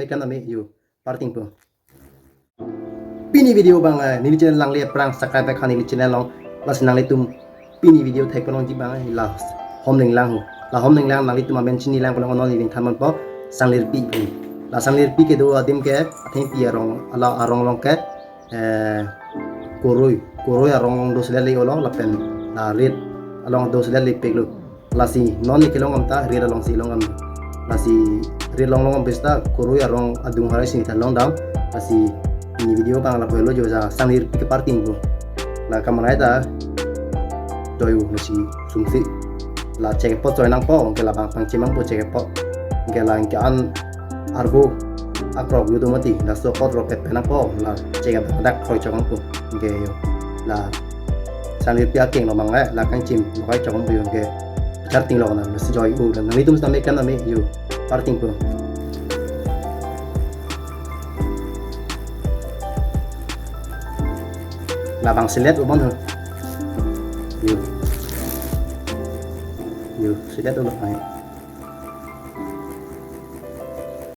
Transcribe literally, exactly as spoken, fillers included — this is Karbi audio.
kan ame yo parting po. Pini video abang, eh, neli channel alangli aphrang subscribe back ha neli channel along. Lasi nanglitum pini video thek ponlongji abang, eh, la hom ninglang ho. La hom ninglang nanglitum amen chinilang ponlong, non neli than ponpo, Sangli Arpi pu. La Sangli Arpi kedo adim ke, athengpi arong, la arong along ke, eh, Koroi, Koroi arong along doselet le olo, lapen la rit along doselet le peklo. Lasi non ne kelong am ta rit alongsi long am. Lasi rit along long am bista Koroi arong adung harai si ne ta longdam. Lasi pini video abang lapu helo jo, ja Sangli Arpi ke parting po. La kamanai ta joyu nasi sumsi. La chek apot choi nangpo, anke labang pangchim nangpo chek apot. Anke la anke an arvo akrok yudo mati, laso apot rok pet pen nangpo, la chek adak kroi chok nangpo. Anke yo. La Sangli Arpi akeng lo mang, eh, la kangchim lo kai chok nangpo yo, anke. Char ting lo na, lasi joyu, dan nanglitum sitame kan ame yo parting po. Labang selet abang ho. Yo. Yo, selet abang.